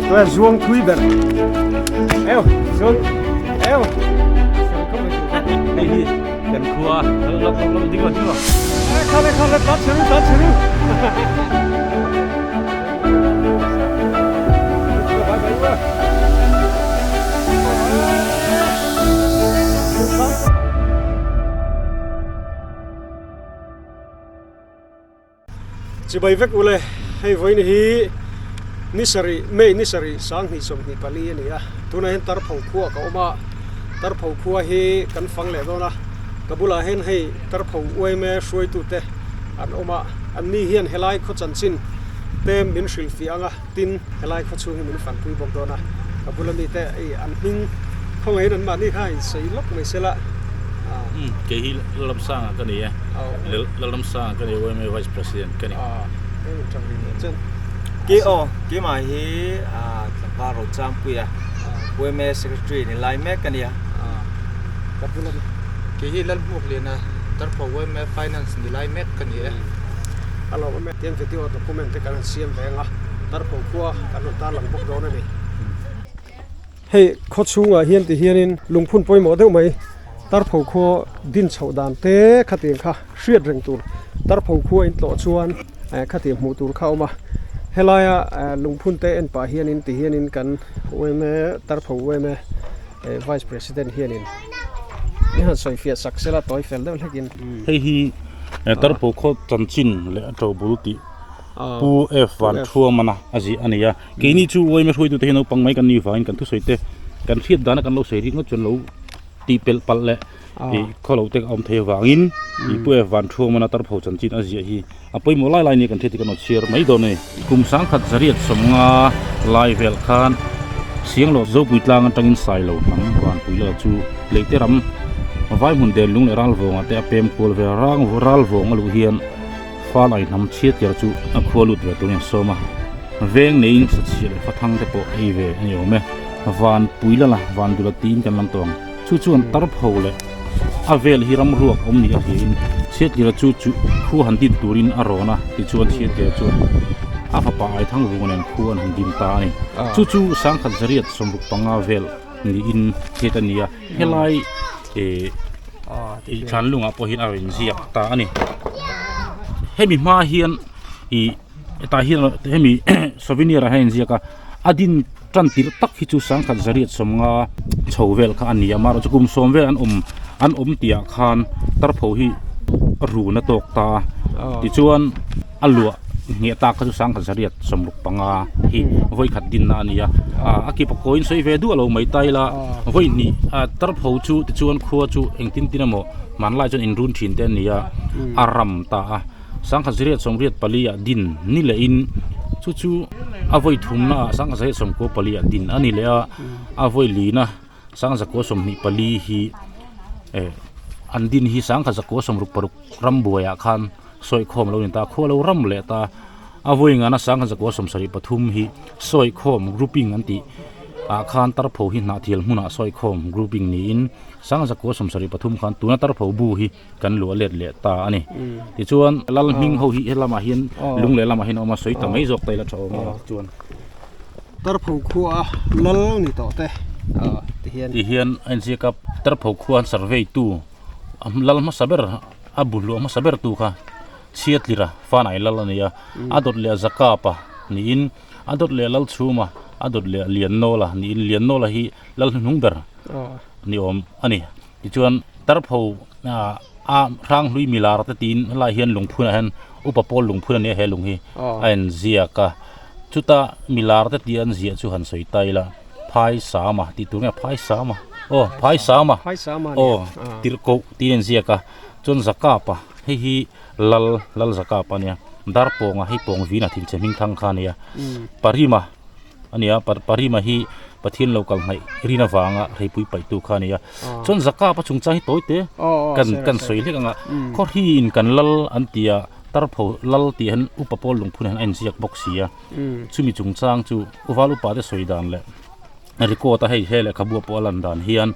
Tuia zuang thui ber. Eo, zuang. Eo. Hei hi kan khua lo lo lo ding lo ding lo. Khale khale tlat churu tlat churu. Chibai vek ule, hei vawiin hi ni sarih, May ni sarih sanghnih 24 a ni a, tunah hian Tarpho khua ka awm a, Tarpho khua hi kan fang leh dawn a, ka bulah hian hei Tarpho uaime hruaitute an awm a, anni hian helai khaw chanchin te min hrilhfiah ang a, tin helai khaw chhung hi min fanpui bawk dawn a, ka bula mite hei an hming khawngaihin anmahni kha in sawi lawk mai se la. Umm kei hi Lalramsanga ka ni e, Lalramsanga ka ni yma Vice President ka ni. Kei aw keimah hi tlangval Rochangpuia yma Secretary ni lai mek ka ni a. Ka bula mi. Kei hi Lalhmuakliana Tarpho yma Finance ni lai mek ka ni e. A lo awm e. Tiang video document te kan han siam ve ang a, Tarpho khua kan rawn tarlang bawk dawn a ni. Hei khaw chhungah hian ti hianin lungphun pawimawh deuh mai Tarpho khua din chhoh dan te khatiang kha hriat reng tur Tarpho khua in tlawh chuan khatiang hmuh tur kha a awm a. Helaia lungphun te en pah hianin ti hianin kan yma Tarpho yma Vice President hianin i han sawi fiah sak sela tawi fel deuh hlekin. Hei hi Tarpho khaw chanchin leh a to bul tih Pu F Van Thuamana a ziah a ni a. Keini chu yma hruaitute hi naupang mai kan nih vangin kan thusawi te kan hriat dana kan lo sawi rik ngawt chuan lo tih pelh palh leh ih khaw lo te a awm thei avangin ih Pu F Van Thuamana Tarpho chanchin a ziah hi a pawimawh lai lai nia kan hriat hi kan rawn chhiar mai dawn a ni. Kum sangkhat zariat sawmnga lai vel khan Sianglo Zopui tlang atangin Sailo hnam Vanpui lal chu Leite ram Vaihmun den lung leh Ralvawngah te a pem kual ve a, rang Ralvawng a luh hian Falai hnam chhiatker chu a khua lut ve turin a sawm a, veng neiin sachhiah leh fathang te pawh ei ve a ni awm e. Vanpui lala Vandula tiin kan lam tawh ang. Chu chuan Tarpho leh a vel hi ram ruak awm ni a hliahin Chhiatlira chu chu khu han din turin a rawn a, tichuan Chhiatlira chuan a fapa Aithangvunga nen khu an han din ta a ni. Chu chu sangkhat zariat 65 vel niin hriat a ni a, helai eh thlanlungah pawh hian a rawn inziak ta a ni. Hemi hma hian ih hetah hian hemi souvenir ah hian a inziak a, a din tan tirh tak hi chu sangkhat zariat 50 chho vel kha a ni a amaherawhchu kum sawm vel an awm an awm tih ah khan tarpho hi run a tawk ta a tichuan a luah ngheh tak kha chu sangkhat zariat 65 hi vawi khat dinna a ni a a ki pakawin sawi ve duah lo mai ta ila vawi hnih tarpho chu tichuan khua chu engtin tin emaw hmanlai chuan inrun thin te a ni a a ram ta a. Sangkhat zariat 84 ah din ni leh in chu chu a vawi thumna ah sangkhat zariat 94 ah din a ni leh a a vawi lina sangkhat zakua 24 hi eh an din hi sangkhat zakua 66 ram buaiah khan sawikhawm lo ni ta khua lo ram leh ta a vawi ngana sangkhat zakua 73 hi sawikhawm grouping an tih ah khan tarpho hi hnahthial hmunah sawikhawm grouping niin sangkhat zakua 73 khan tuna tarpho bu hi kan luah let leh ta a ni. Tichuan lal hming ho hi helamah hian lung leh lamah hian a awm a, sawi ta mai zawk ta ila tha awm a tichuan. Tarpho khua lal ni tawh te ti hian. Ti hian a inziak a, Tarpho khua an survey tu lal hmasa ber a bu hluah hmasa ber tu kha Chhiatlira Fanai lal a ni a, a dawt leh Zakapa niin a dawt leh Lalchhuma a dawt leh Liannawla niin Liannawla hi lal hnuhnung ber ni awm a ni. Tichuan Tarpho a hranghlui milar te tiin helai hian lungphunah hian upa pawl lungphun a nia he lung hi a inziak a chuta milar te tia an ziah chu han sawi ta ila phai sama tih tur nge phai sama aw phai sama aw tirhkoh tiin a inziak a chuan zakapa hei hi lal lal zakapa a nia darpawnga hei pawng vina thinchhe hming thang kha a nia parima. a ni a parima hi pathian lo kal hnaih rin avanga hreipui paih tu kha a ni a chuan zakapa chungchang hi tawi te kan kan sawi hlek ang a khawhri in kan lal an ti a tarpho lal tih hian upa pawl lungphun hian a inziak bawk si a chumi chungchang chu uval upa te sawi dan leh record a hei he lehkhabu ah pawh a lan dan hian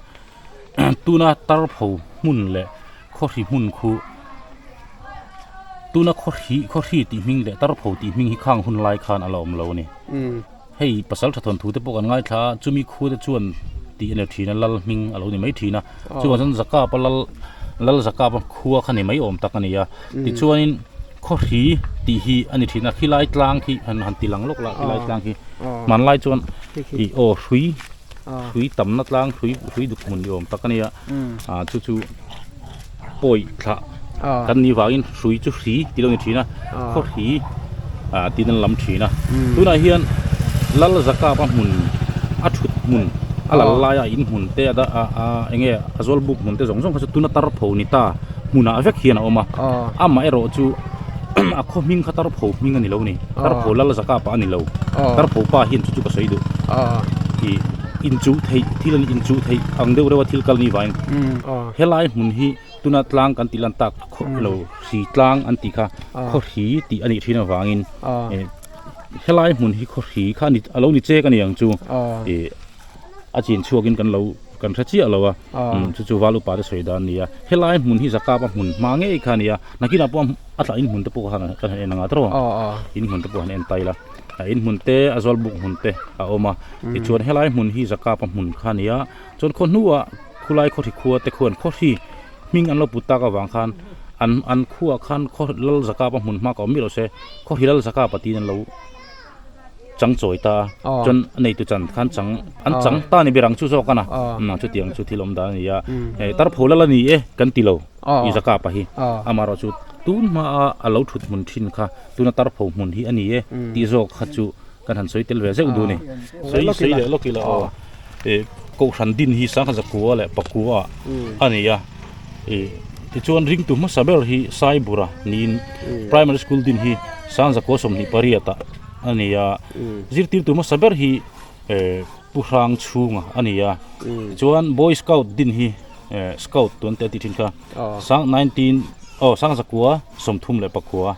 tuna tarpho hmun leh khawhri hmun khu tuna khawhri khawhri tih hming leh tarpho tih hming hi khang hun lai khan a la awm lo a ni. Hei pasal tha thawnthu te pawh kan ngaithla a, chumi khu te chuan tih a ni thin a, lal hming a lo ni mai thin a. Chuvang chuan Zakapa lal lal Zakapa khua kha ni mai awm tak a ni a. Tichuanin Khawhri tih hi a ni thin a, khilai tlang khi han han ti lang lawk la khilai tlang khi hmanlai chuan ih aw hrui hrui tamna tlang hrui hrui duk hmun ni awm tak a nia ah chu chu pawi thlah kan nih vangin hrui chu hri tih lo ni thin a khawhri ah tiin an lam thin a tunah hian lal zakapa hmun a thut hmun a lal laia in hmun te a a eng nge a zawl buk hmun te zawng zawng kha chu tuna tar pho ni ta hmunah vek hian a awm a amah erawh chu a khaw hming kha tar pho hming a ni lo a ni tar pho lal zakapa a ni lo tar pho pa hian chu chu ka sawi duh ih inchuh theih thil a ni inchuh theih ang deuh reuh a thil kal ni vangin helai hmun hi tuna tlang kan tih lan tak khaw lo hri tlang an tih kha khaw hri tih a nih thin avangin eh helai hmun hi khaw hri kha a ni a lo ni chek a ni ang chu ih a chin chhuakin kan lo kan hre chiah lo a chu chu val upa te sawi dan a ni a helai hmun hi zakapa hmun hma ngei kha a ni a nakinah pawh a tlah in hmun te pawh khan kan han en ang a tawrh in hmun te pawh han en ta ila a in hmun te a zawl buk hmun te a awm a tichuan helai hmun hi zakapa hmun kha a ni a chuan khaw hnuah khulai khawhri khua te khuan khawhri hming an lo put tak avang khan an an khuaah khan khaw lal zakapa hmun hma ka awm miah lo se khawhri lal zakapa tiin an lo chang chawi ta a chuan a neitu chan khan chang an chang ta ni ber ang chu zawk a na chutiang chu thil awm dan a ni a hei tarpho lal a ni e kan ti lo i zakapa hi amaherawh chu tun hmaa a lo thut hmun thin kha tuna tarpho hmun hi a ni e tih zawk kha chu kan han sawi tel ve zeuh duh a ni sawi sawi leh lawk ila aw ih kohhran din hi sangha zakua leh pakua a ni a ih tichuan ringtu hmasa ber hi Saibura niin primary school din hi Sangzakua 28 ah a ni a zirtirtu hmasa ber hi eh Pu Hrang chhunga a ni a tichuan boy scout din hi eh scout tun te a tih thin kha sang 19 aw Sangzakua 34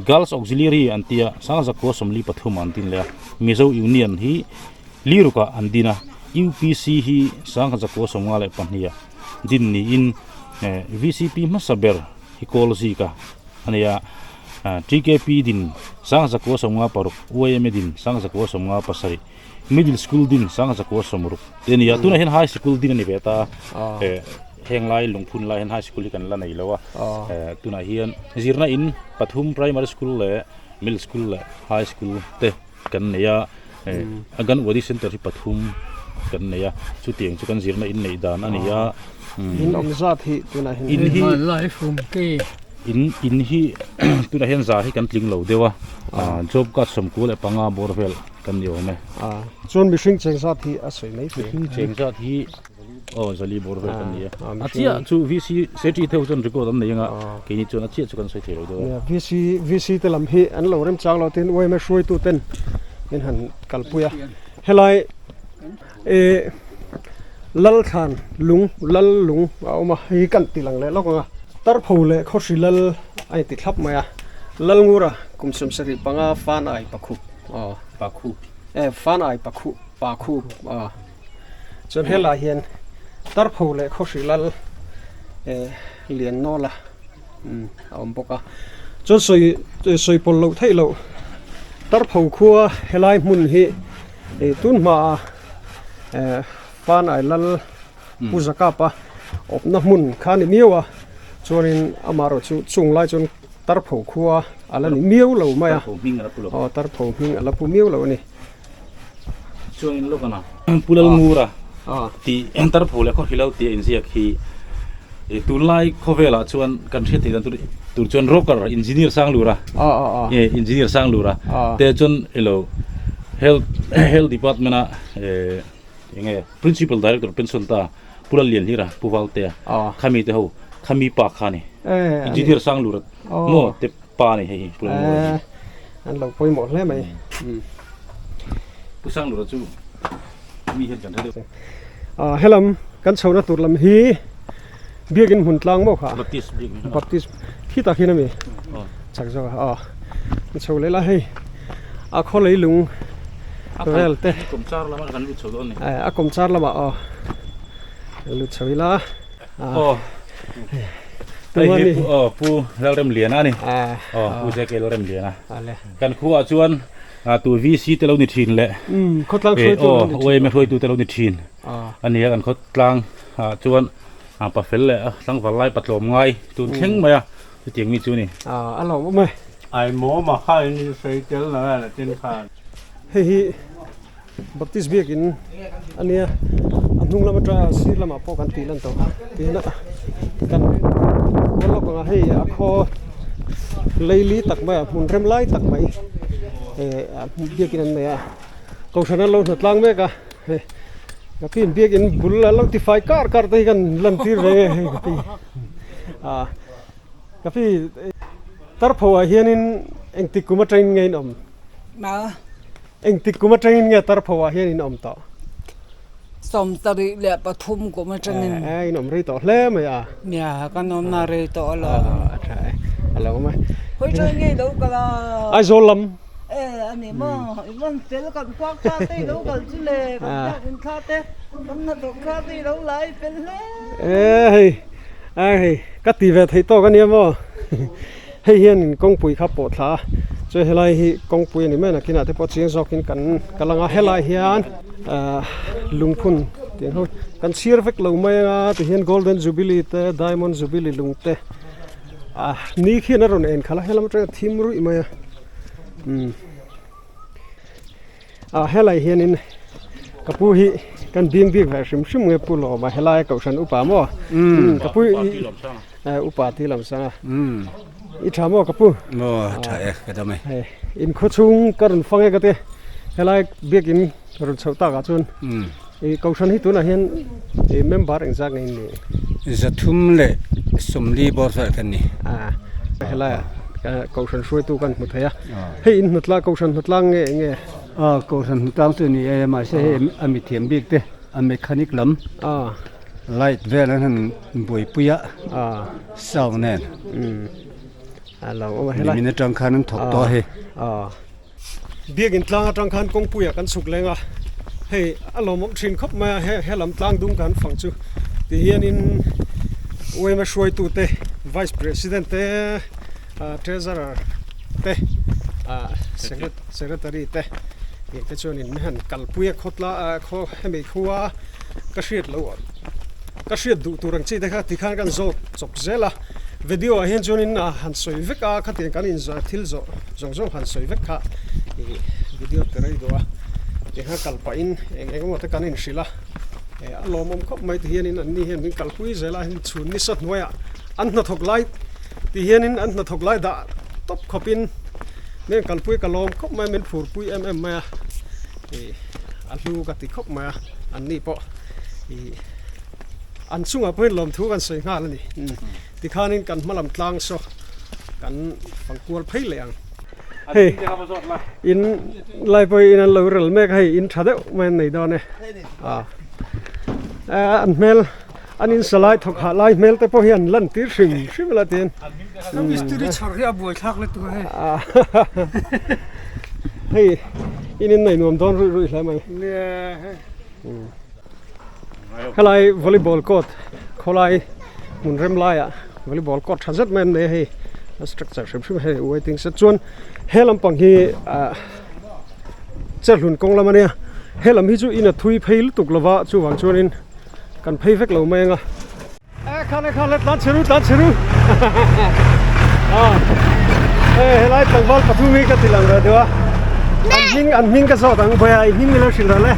girls auxiliary an tia Sangzakua 43 an din leh a Mizo Union hi Lirukah an din a UPC hi Sangzakua 52 ah din niin eh VCP hmasa ber hi kawl zika a ni a TKP din Sangzakua 56 YMA din Sangzakua 57 Middle School din Sangzakua 60 te a ni a tunah hian High School din a ni ve ta eh heng lai lungphun lai hian High School hi kan la nei lo a eh tunah hian zirna in pathum Primary School leh Middle School leh High School te kan nei a eh Anganwadi Center hi pathum kan nei a chutiang chu kan zirna in neih dan a ni a in awm zat hi tunah hian in hi in in hi tunah hian za hi kan tling lo deuh a job card 95 bawr vel kan ni awm e chuan mihring cheng zat hi a sawi mai thei mihring cheng zat hi Aw zali bawr vel kan ni e. A chiah chu VC Secretary te ho chuan record an nei anga keini chuan a chiah chu kan sawi thei lo deuh a. VC VC te lam hi an lo remchang lo tin yma hruaitu ten min han kalpui a. Helai eh Lalthlan lung Lal lung a awm a hei hi kan ti lang leh lawk ang a. Tarpho leh Khawhri Lal a inti thlap mai a. Lalngura kum 75 fan ai pakhup aw pakhup eh fan ai pakhup pakhup aw. Chuan helai hian Tarpho leh Khawhri Lal eh lian nawl a umm a awm bawk a. Chuan sawi sawi pawlh loh theih loh Tarpho khua helai hmun hi ih tun hmaa eh Fanai Lal Pu Zakapa awpna hmun kha a ni miau a. Chuanin amaherawh chu chung lai chuan Tarpho khua a la ni miau lo mai a. Aw Tarpho hming a la pu miau lo a ni. Chuan in lawk ana Pu Lalngura tih Tarpho leh Khawhri Lal tih a inziak hi tunlai khawvelah chuan kan hriat theih dan tur tur chuan rocker engineer Sanglura engineer Sanglura te chuan ilo health health department a enge principal director pension ta Pu Lallianhlira Pu Valtea khami te ho khami pa kha a ni engineer Sanglura maw te Pa ni hei hi Pu Lalngura hi. An lo pawimawh hle mai. Pu Sanglura chu mi hian kan hre deuh. Helam kan chhohna tur lam hi Biakin hmun tlang maw kha? Baptist Biakin. Baptist khi tak hian a mi? Chak zawk a. Kan chho leh la hei a khaw leilung vel te. A kawmchar lamah kan lut chho dawn a ni. A kawmchar lamah aw. Kan lut chho ila. Aw. Hei hi Pu aw Pu Lalremliana a ni. Aw Pu JK Lalremliana. Kan khuaah chuan tu VC te lo ni thin leh Khawtlang hruaitu lo ni thin. YMA hruaitu te lo ni thin a ni a kan khawtlang ah chuan pafel leh tlangval lai patlawm ngai tun thleng mai a chutiang mi chu a ni. A lawmawm e. Ai maw ma kha in sawi tel lo a la tin khan. Hei hi Baptist biakin a nia a hnung lam atanga sir lamah pawh kan tih lan tawh tin a kan kual lawk ang a hei a khaw leili tak mai ah hmun rem lai tak mai eh biakin an nei a kohhran an lo hna tlang mek a hei ka piin biakin bul an lo ti fai kar kar te hi kan lan tir ve nge hei ka pi ah ka pi tarpho ah hianin engtik kum atangin nge in awm? Engtik kum atangin nge Tarpho ah hian in awm tawh? 73 kum atangin. Eh, in awm rei tawh hle mai a. Nia, kan awmna rei tawh a lo. A tha e, a lo awm e. Khawi tawng nge i lo kal a? Aizawl lam. Eh, a ni maw? I van fel kan kuak thla te i lo kal chu le, kan biak in thla te, kan hnathawk thla te i lo la i fel hle mai. Eh, hei, a hei, ka ti ve theih tawk a nia maw? Hei hianin kawngpui kha pawh thla a, chuan helai hi kawngpui a ni mai nakinah te pawh chiang zawkin kan kal ang a, helai hian ahh lungphun tih ang ho kan chhiar vek lo mai anga tihian golden jubilee te diamond jubilee lung te ah ni khian a rawn en khalh a helam atanga thim ruih mai a umm ah helai hianin ka pu hi kan bing bik ve hrim hrim nge pu lawm a helai kohhran upa maw umm ka pu Eh upa ti lam sang a. Umm. I tha maw ka pu? Maw tha e ka dam e. Hei in khaw chhung ka rawn fang e ka ti. Helai biakin rawn chhoh takah chuan. Umm. I kohhran hi tunah hian i member engzat nge in ni? 340 bawr sawi kan ni. Ah helai ah kohhran hruaitu kan hmu thei a. Hei in hnatlang kohhran hnatlang nge enge? Ah kohhran hnatlang chu ni e mahse hei a mithiam bik te a mechanic lam. Ah. Light vel an han buaipui a sound nen nimin atang khan an thawk tawh a hei. Biakin tlang atang khan kawngpuiah kan chhuk leng a, hei a lawmawm thin khawp mai a, he lam tlang dung kan fang chu ti hianin yma hruaitute Vice President te Treasurer te Secretary te te chuanin min han kalpui a khawtla khaw hemi khua Ka hriat loh ka hriat duh tur ang chi te kha tikhan kan zawt chawp zel a, video ah hian chuanin han sawi vek a, khatiang kan inzawh thil zawh zawng zawng han sawi vek kha ih video te rei duh a, tikhan kal pahin eng eng emaw te kan inhrilh a, eh a lawmawm khawp mai ti hianin an ni hian min kalpui zel a, chhun nisa hnuaiah an hnathawk lai ti hianin an hnathawk lai dah tawp khawpin min kalpui ka lawm khawp mai min phurpui em em mai a, ih a hlu ka ti khawp mai a. An ni pawh ih an chungah pawhin lawmthu kan sawi nghal a ni. Tikhanin kan hma lam tlang saw kan fang kual phei leh ang. Hei in lai pawh hi in an lo rel mek a hei in tha deuh mai an nei dawn e. Ah an hmel an in sa lai thawk hah lai hmel te pawh hi an lan tir hrim hrim ila tiin. Mistiri chhawr hi a buaithlak lutuk a hei. Hei in in nei nuam dawn ruih ruih hle mai. Helai volleyball court khawlai hmun rem laiah volleyball court tha zet mai an nei a hei a structure hrim hrim hei waiting shed chuan he lampang hi ah cherhlun kawng lam a nia he lam hi chu in a thui phei lutuk lova chuvang chuanin kan phei vek lo mai ang a. E khan e khan le tlan chhe ru tlan chhe ru ah e helai tlangval pathum hi ka ti lang reh deuh a an hming an hming ka zawt ang bawia i hming milo hrilh rawh le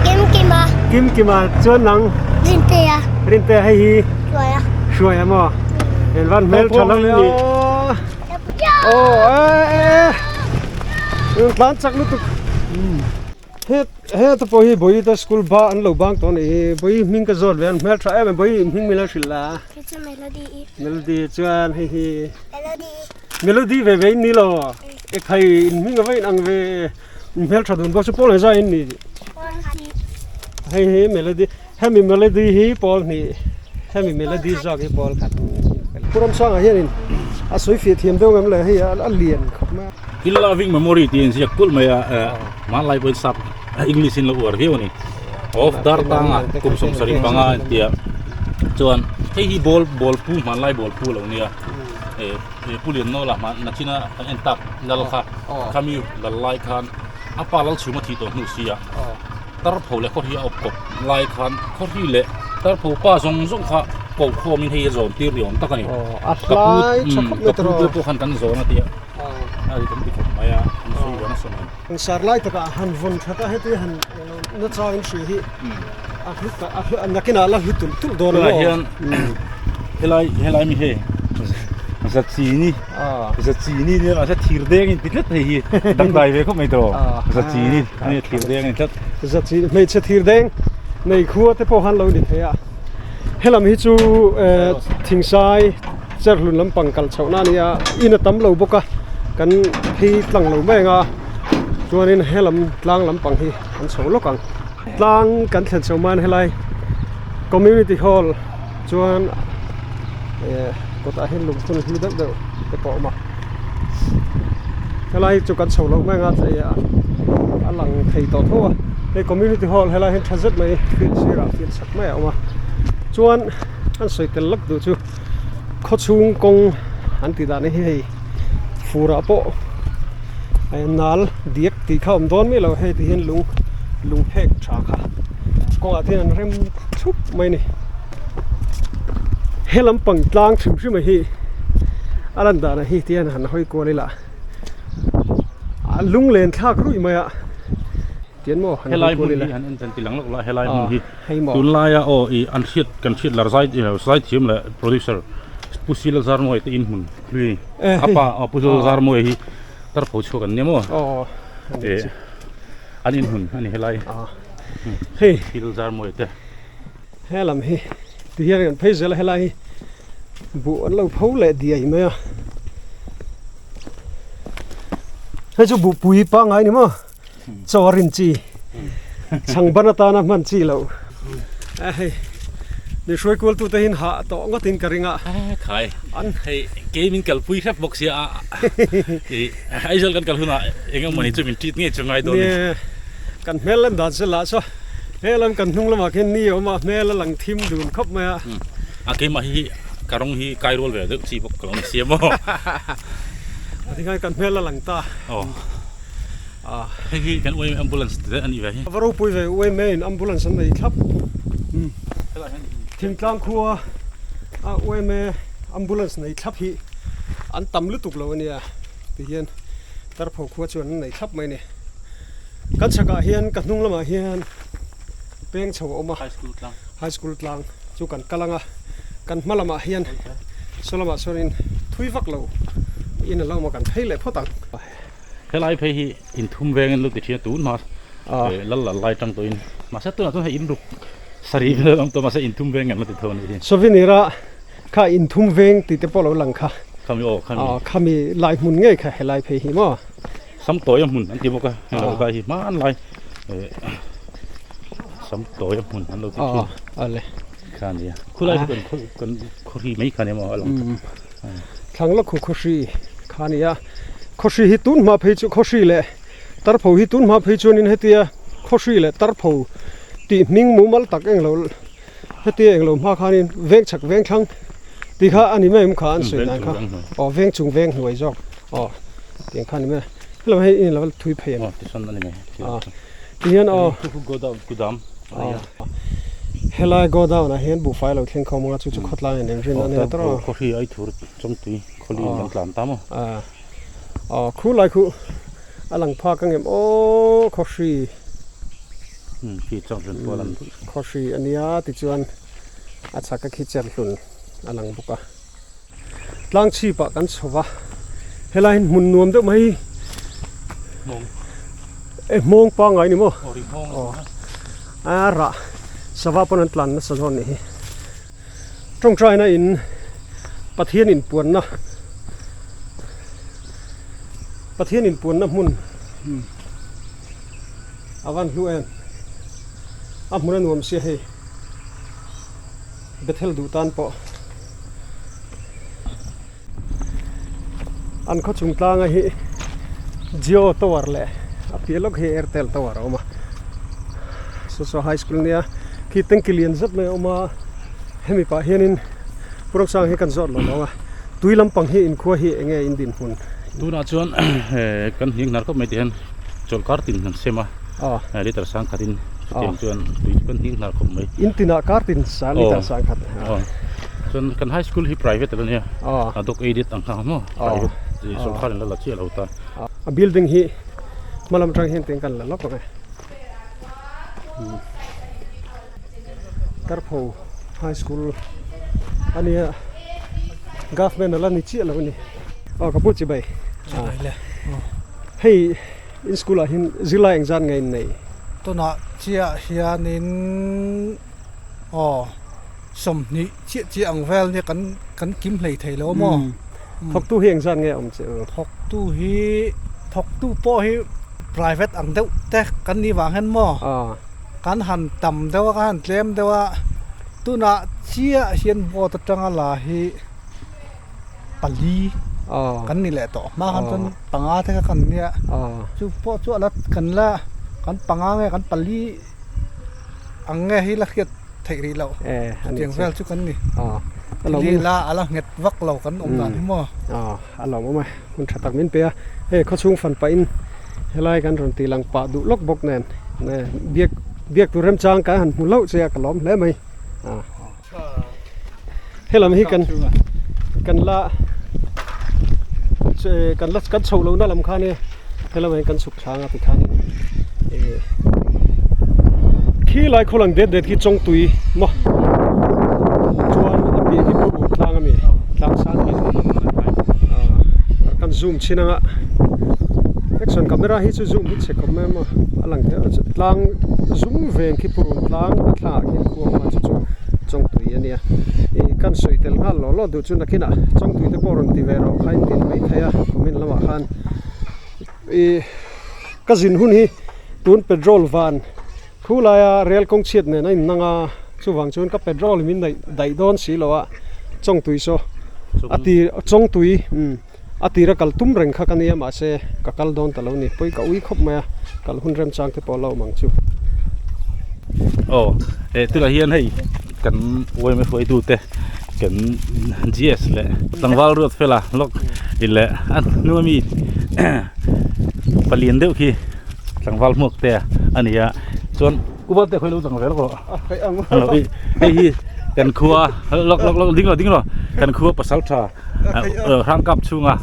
Kim Kima Kim Kima chuan nang Rintea Rintea hei hi Hruaia Hruaia maw en van hmel tha lo le aw aw e e tlan chak lutuk He heta pawh hi Bawihte school ba an lo bang tawh a nih hi Bawihi hming ka zawt ve a an hmel tha em em Bawihi hming mila hrilh la Hei chu Melody i Melody chuan hei hi Melody Melody ve ve in ni lo ekhai in hming a va in ang ve in hmel tha dun bawk chu pawl engzah in ni hei hi Melody hemi Melody hi pawl hnih hemi Melody zawk hi pawl khat Pu Ramsanga hianin a sawi fiah thiam deuh ngam le hei a lian khawp mai a. In loving memory tih a inziak kulh mai a, hmanlai pawhin sap English in lo uar viau a ni. Of dar tanga kum 75 a intia. Chuan hei hi ball ball pu hmanlai ball pu lo nia eh pu Liannawla hman nachina kan en tak lal kha khami lal lai khan a pa lal chhum a thih tawh hnu sia tarpho leh khawhri a awp kawp lai khan khawhri leh tarpho pa zawng zawng kha koh khawmin hei a zawn tir ni awm tak a ni ka pu ka pu te pawh khan kan zawn a tia a ri kan ti khawp mai a an sawi ve nasa mai. Sar lai takah han vawn that a heti han na changin hria hi a hlu ta a hlu nakinah la hlu tulh tulh dawn a maw hian helai helai mi hei zachini zachini nia mahse thir deng in ti tlat hei hi dangdai ve khawp mai tawh zachini ania thir deng in tlat zachini hmeichhe thir deng nei khua te pawh han lo ni thei a helam hi chu thingsai cherhlun lampang kal chhoh na a ni a in a tam lo bawk a kan phei tlang lo mai ang a chuanin helam tlang lampang hi an chho lawk ang tlang kan thlen chho man helai community hall chuan eh kawtah hian lungphun hlu deuh deuh te pawh a awm a helai chu kan chho loh mai ang a tlei a a lang thei tawh tho a hei community hall helai hian tha zet mai field sirah field chak mai a awm a chuan an sawi tel lak duh chu khawchhung kawng an tih dan hi hei furah pawh nal diak tih kha a awm dawn miah lo hei ti hian lung lung phek tha kha kawngah te hian an rem thup mai a ni he lampang tlang hrim hrim a hi a lan dan ah hi ti hian han hawi kual ila a lunglen thlak ruih mai a tian maw han helai hawi kual hmun ila hi han en chan ti lang lawk la helai hmun hi hei maw tunlaia aw ih an hriat kan hriat lar zai zai thiam leh producer Pu Sila Zarmawi te in hmun hlui a pa aw Pu Sila Zarmawi hi tarpho chhuak an nia maw eh an in hmun a ni helai hei Sila Zarmawi te helam hi ti hian kan phei zel a helai hi buh an lo pho leh diai mai a hei chu buhpui pangngai ni maw chaw a rin chi chhang ban atana hman chi loh a hei mi hruai kual tute hian hah tawh ngawt in ka ring a khai an hei kei min kalpui hrep bawk sia a ih Aizawl kan kal hunah eng emaw ni chu min treat ngei chu ngai dawn a ni kan hmel lan dan se lah saw he lam kan hnung lamah khian ni a awm a hmel a lang thim dun khawp mai a a keimah hi ka rawng hi kai rual ve deuh chi bawk ka lo ni sia maw a tikhan kan hmel a lang ta aw. Hei hi kan uaim ambulance te a nih ve hi. A va ropui ve uaim in ambulance an nei thlap. Thingtlang khua a uaim ambulance nei thlap hi an tam lutuk lo a nia ti hian Tarpho khua chuan an nei thlap mai a ni. Kan chhakah hian ka hnung lamah hian peng chho a awm a high school tlang chu kan kal ang a kan hma lamah hian saw lamah chuanin thui vak lo in a lo awm a kan phei leh phawt ang. Helai phei hi inthum veng in lo ti thin a tun hma lal lal lai tang tawhin mahse tunah chuan hei inruk sarih vel a awm tawh mahse inthum veng an la ti tho a nih hi. Souvenir a kha inthum veng tih te pawh lo lang kha. Khami aw khami. Aw khami lai hmun ngei kha helai phei hi maw. Samtawia hmun an ti bawk a heng lo kai hi hmanlai Samtawia hmun an lo ti thin. Aw awle. Kha a nia khulai chu kan kan khawhri mai kha a nia maw a lang tawh. Thlanglawk khu khawhri kha a ni a, khawhri hi tun hma phei chu khawhri leh tarpho hi tun hma phei chuanin hetia khawhri leh tarpho tih hming mumal tak englo hetia englo hma khanin veng chhak veng thlang tih kha a ni mai em kha an sawi dan kha aw veng chung veng hnuai zawk aw tiang kha a ni mai a hello hei in lo thui phei em aw tihian aw Helai godown ah hian buhfai lo thleng khawm anga chu chu khawtlai an inrin a nia tawrh a. Khawhri ai thur chawngtui khawli in kan tlan ta maw. Aw khu lai khu a lang phak ang em aw khawhri. Khi chawng hlun pawh a lang. Khawhri a nia tichuan a chhak a khi cher hlun a lang bawk a. Tlang chhip ah kan chho va helai hi hmun nuam deuh mai e hmawng pangngai ni maw aw a rah sava pawn an tlan nasa dawn nih hi tawngtaina in Pathian inpuanna Pathian inpuanna hmun a van hlu em a hmun a nuam sia hei Bethel duh tan pawh. An khaw chung tlanga hi Jio tower leh a piah lawk hi Airtel tower a awm a saw saw high school ania khi tanki lian zet mai a awm a. Hemi pah hianin Pu Ramsanga hi kan zawt lo lo a, tui lampang hi inkhua hi enge in dinhmun? Tunah chuan kan hning hnar khawp mai tih hian chawlhkar tin kan sem a, liter sang khatin chutiang chuan tui chu kan hning hnar khawp mai. In tinah kar tin sang liter sang khat. Chuan kan high school hi private a nia, a dog aided ang kha maw private sawrkar in la la chiah lo ta. A building hi hmalam atang hian tiang kan la lawk ang e. Tarpho High School a nia government a la ni chiah lo a ni. Aw ka pu chibai. Chibai le. Hei in school ah hian zirlai engzat nge in nei? Tunah chiah hianin aw sawmhnih chiah chiah ang vel nia kan kan kim hlei thei lo maw? Thawktu hi engzat nge awm che u? Thawktu hi thawktu pawh hi private ang deuh te kan nih vang hian maw? Kan han tam deuh a, kan han tlem deuh a, tunah chiah hian boat atanga la hi pali kan ni leh tawh. Hma khan chuan panga te kha kan nia, chu pawh chu a la kan la kan panga nge kan pali ang nge hi la hriat theih rih loh. Chutiang vel chu kan ni. Li la a la nghet vak lo kan awm dan hi maw. A lawmawm a, hun tha tak min pe a. Hei khawchhung fan pahin helai kan rawn tih lang pah duh lawk bawk nen biak biak tur remchang kan han hmu hlauh che a ka lawm hle mai. Helam hi kan kan la kan la kan chhoh lohna lam khan e helam ah hian kan chhuk thlâng a tikhan in khi lai khaw lang det det khi chawngtui maw chuan a piah hi purun tlang a mi tlang sang hi kan zoom chhin anga action camera hi chu zoom hi chhe khawp mai a maw a lang thei a tlang zum veng khi purun tlang a thlangah khian khua a awm a chu chu chawngtui a nia ih kan sawi tel nghal lawh lawh duh chu nakinah chawngtui te pawh rawn ti ve rawh kha in tin mai thei a comment lamah khan. Ih ka zin hun hi tun petrol van thu laia rel kawng chhiat nen a innang a chuvang chuan ka petrol min daih daih dawn si lo a chawngtui saw a tir chawngtui umm a tira kal tum reng kha ka nia mahse ka kal dawn ta lo ni pawi ka ui khawp mai a kal hun remchang te pawh a lo awm ang chu. Aw eh tunah hian hei kan yma hruaitute kan GS leh tlangval ruat fela lawk in leh a hnung ami palian deuh khi tlangval hmuak te a ni a chuan upa te khawi lo tang ve lawk rawh hei hi kan khua lawk lawk lawk ding rawh ding rawh kan khua pasal tha hrangkap chhunga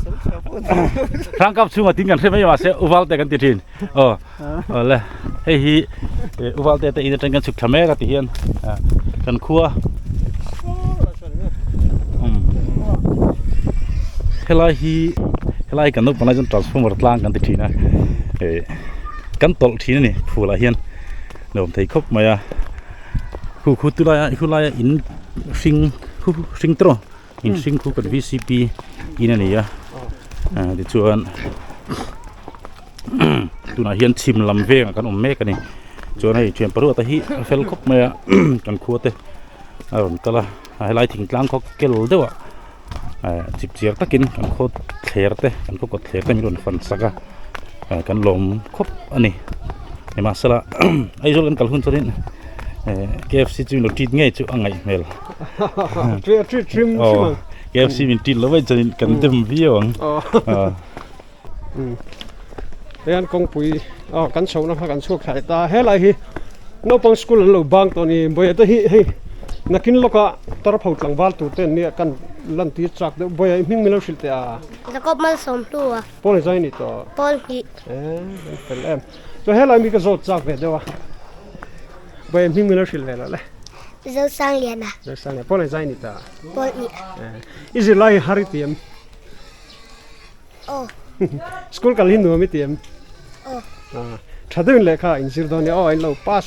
hrangkap chhunga tin kan hre mai mahse uval te kan ti thin aw. Awle hei hi uval te te in atang kan chhuk thla mek a ti hian kan khua helai hi helai kan naupang lai chuan transformer tlang kan ti thin a eh kan tawlh thin a ni phul ah hian nuam thei khawp mai a khu khu tu laia khu laia in hring khu hring tawh in hring khu kan V C P in a ni a tichuan. tunah hian chhim lam vengah kan awm mek a ni chuan hei thian paruata hi a fel khawp mai a kan khua te a rawn kal a helai thingtlang khaw kel deuh ah eh chip chiar takin kan khaw thler te kan khaw kawt thler te min rawn fan sak a eh kan lawm khawp a ni nimahsela Aizawl kan kal hun chuanin eh K F C chu in lo treat ngei chu a ngaih hmel aw K F C min treat lo vaih chuanin kan dem viau ang. Hei kawngpui aw kan chhohna kha kan chhuak thlai ta helai hi naupang school an lo bang tawh a ni bawihte te hi hei nakin lawka tarpho tlangval tur te an nia kan lan tir chak deuh bawihte i hming min lo hrilh teh a. Jacob Malsawmhlu a. Pawl hi zai ni tawh. Pawl hnih. Eh an fel em. Chuan helai mi ka zawt chak ve deuh a bawihte hming min lo hrilh ve loh le. Zosangliana. Zosangliana pawl hi zai ni ta. Pawl hnih. Eh i zirlai hi har i ti em. Aw. School kal hi nuam i ti em? Aw. Tha deuhin lehkha in zir dawn nia aw in lo pass